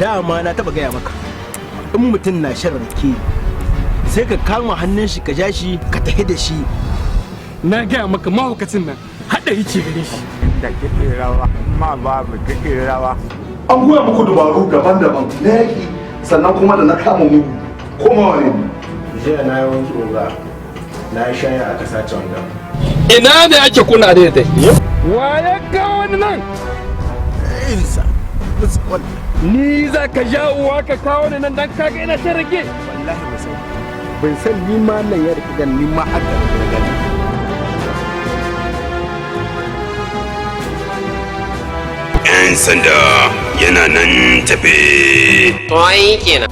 Dama na taba gaya maka, in mutum na shan rake, sai ka kama hannun shi, ka ja shi, ka tafi da shi. Na gaya maka, mahaukacin nan haɗari ce gare shi. Da kiɗin rawa ma babu kiɗin rawa. An goya muku dubaru daban-daban na yaƙi, sannan kuma da na kama mugu koma wani. Jiya na yi wanki, oga, na yi shaya, aka sace wannan. Ina ne ake kuna daidai? Wa ya kawo wani nan? Insa. Ni za ka jawowa ka kawo ni nan dan kaga ina shan rake? Wallahi ba san, ban san ni ma nan ya rike gan ni ma haka da gani. 'Yan sanda yana nan tafe. To ai kenan.